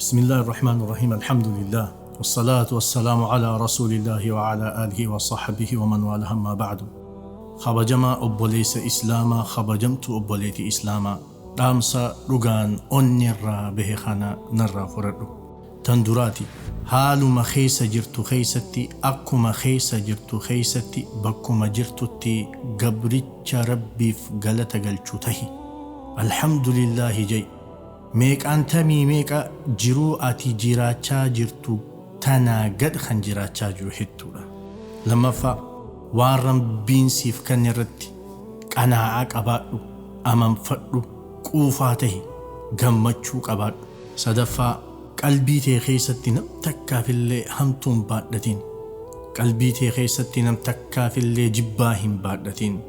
بسم الله الرحمن الرحيم، الحمد لله والصلاة والسلام على رسول الله وعلى آله وصحبه ومن والاه، أما بعد. Kabajamaa obboleessa Islaamaa, kabajamtuu obboleettii Islaamaa, dhaamsa dhugaan onnirraa bahe kana narraa fudhadhu. Tan duraati, haaluma keessa jirtu keessatti, akkuma keessa jirtu keessatti, bakkuma jirtutti gabricha Rabbiif galata galchu tahi. Alhamdulillaahi jai. Meeqaan tamii meeqa jiruu ati jiraachaa jirtu tanaa gad kan jiraachaa jiru hedduudha. Lammaffaa, waan Rabbiin siif kenne irratti qanaa'aa qabaadhu, amanfadhu, quufaa tahi, gammachuu qabaadhu. Sadaffaa, qalbii tee keessatti nam takkaafillee hamtuu hin baadhatin. Qalbii tee keessatti nam takkaafillee jibbaa hin baadhatin.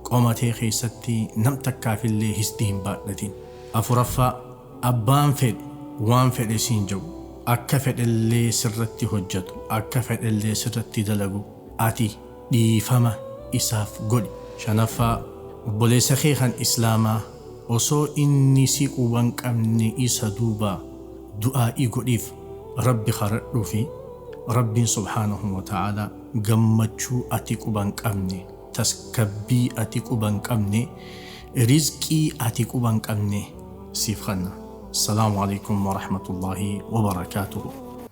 Qoma tee keessatti nam takkaafillee hisdi hin baadhatin. Afuraffaa, abbaan fedhe waan fedhe siin jedhu, akka fedhellee sirratti hojjetu, akka fedhellee sirratti dalagu, ati dhiifama isaaf godhi. Shanaffaa, obboleessa kee kan Islaamaa osoo inni si quban qabne isa duuba du'aa'ii godhiif, Rabbi kadhadhuu fi Rabbiin subhaanahu wa ta'aalaa gammachuu ati quban qabne, tasgabbii ati quban qabne, rizqii ati quban qabne siif kenna. Assalaamu alaikum wa rahmatullahi wa barakaatuhu.